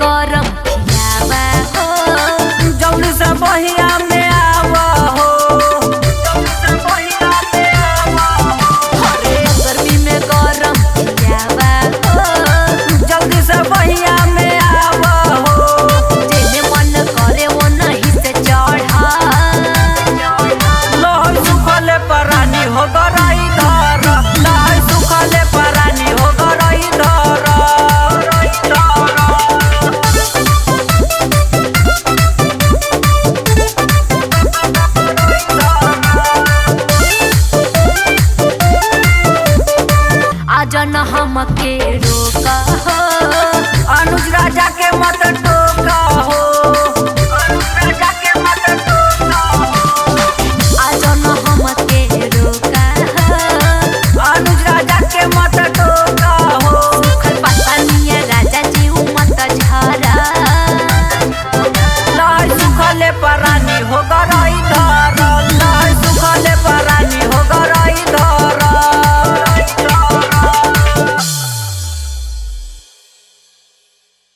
गरम खियावा हो। जल्दी से बहिया में आवा हो, जल्दी से बहिया में आवा हो। अरे गर्मी में गरम खियावा हो, जल्दी से बहिया में आवा हो। जेने मन करे वो नहीं से चढ़ा। लोहर सुखले परानी हो गरई धर, लोहर सुखले परानी हो गरई धर। आज न हमके रोका हो। अनुज राजा के मत